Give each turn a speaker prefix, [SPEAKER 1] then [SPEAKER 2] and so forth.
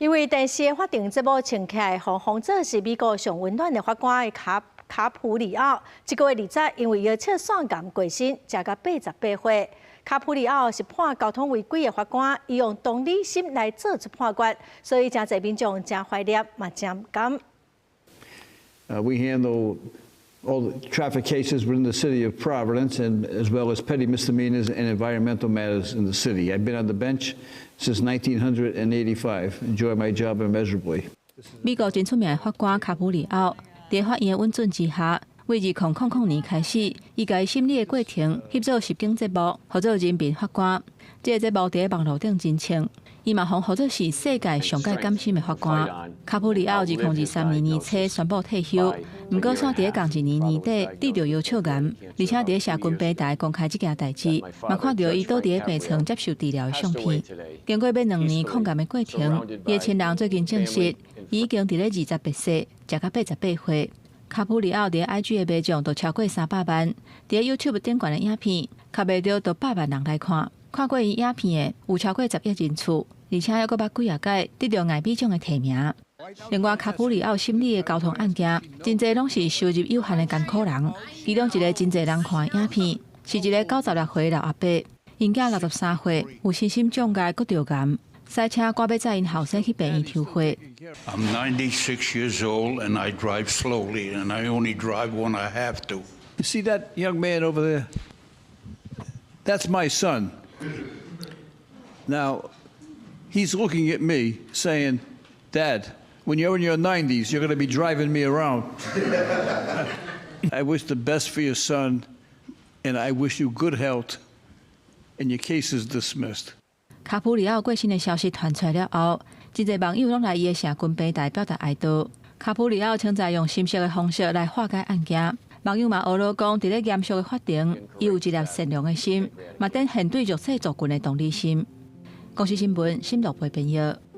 [SPEAKER 1] 因為電視的法庭節目穿起來，予封做是美國上溫暖的法官的卡卡普里奧，這個月20因為腰切腺癌過身，食到88歲。卡普里奧是判交通違規的法官，伊用同理心來做出判決，所以誠濟民眾誠懷念，嘛誠毋甘。
[SPEAKER 2] We handle all the traffic cases within the city of Providence and as well as petty misdemeanors and environmental matters in the city. I've been on the bench since 1985. Enjoy my job immeasurably.
[SPEAKER 3] 美國真出名的法官卡普里奧，佇法院的允准之下，為2000年開始，伊共伊審理的過程翕做實境節目，號做人民法官。這个節目佇網路頂真衝，伊嘛予號做是世界上蓋甘心的法官。卡普里奧2023年年初宣布退休，毋過煞佇仝一年年底得著腰鞘癌，而且佇社群平台公開這件代誌，嘛看著伊倒佇病床接受治療的相片。經過欲2年抗癌的過程，伊的親人最近證實，伊已經佇咧28歲，食到88歲。卡普里奧佇 IG 的賣獎都超過300萬，佇 YouTube 頂懸的影片，較袂著都百萬人來看。看過伊影片的有超過10億人次，而且猶閣捌幾仔擺得著艾美獎的提名。另外，卡普里奧審理的交通案件，真濟攏是收入有限的艱苦人。其中一个真濟人看的影片，是一个96歲老阿伯，𪜶囝63歲，有身心障礙，閣著癌，賽車趕欲載𪜶後生去病院抽血。
[SPEAKER 4] I'm 96 years old and I drive slowly and I only drive when I have to.
[SPEAKER 2] You see that young man over there? That's my son. Now, he's looking at me saying, "Dad, when you're in your 90s, you're going to be driving me around." I wish the best for your son, and I wish you good health, and your case is dismissed.
[SPEAKER 3] 卡普里奧過身的消息傳出來了後，真濟網友攏來伊的社群平台表達哀悼。卡普里奧稱讚用心惜的方式來化解案件，網友嘛學囉講，佇咧嚴肅的法庭，伊有一粒善良的心，嘛展現對弱勢族群的同理心。公視新聞，新樂貝編譯。